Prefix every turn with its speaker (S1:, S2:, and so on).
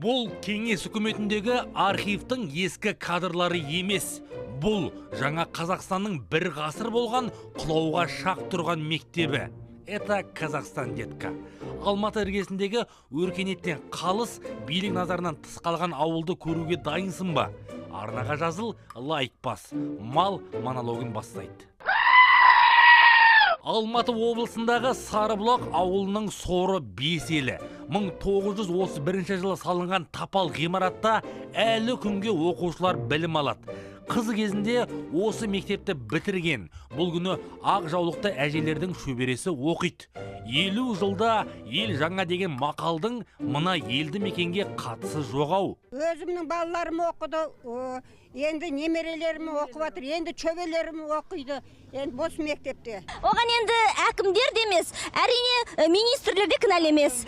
S1: Бұл кеңес үкіметіндегі архивтің ескі кадрлары емес. Бұл жаңа Қазақстанның бір ғасыр болған құлауға шақ тұрған мектебі. Это Казахстан, детка. Алматы іргесіндегі өркениеттен қалыс, билік назарынан тыс қалған ауылды көруге дайынсың ба? Арнаға жазыл, лайк бас. Мал монологын бастайды. Алматы облысындағы Сарыбұлақ ауылының соры бес елі. 1931 жылы салынған тапал ғимаратта әлі күнге оқушылар білім алады. Қыз кезінде осы мектепті бітірген. Бұл күні ақ жаулықты әжелердің шөбересі оқиды. 50 жылда ел жаңа деген мақалдың мына елді мекенге қатысы жоқ ау.
S2: Өзімнің балаларым оқыды, енді немерелерім оқып жатыр, енді шөберелерім оқиды енді осы мектепте.
S3: Оған енді әкімдер де емес, әрине, министрлер де кінәлі емес.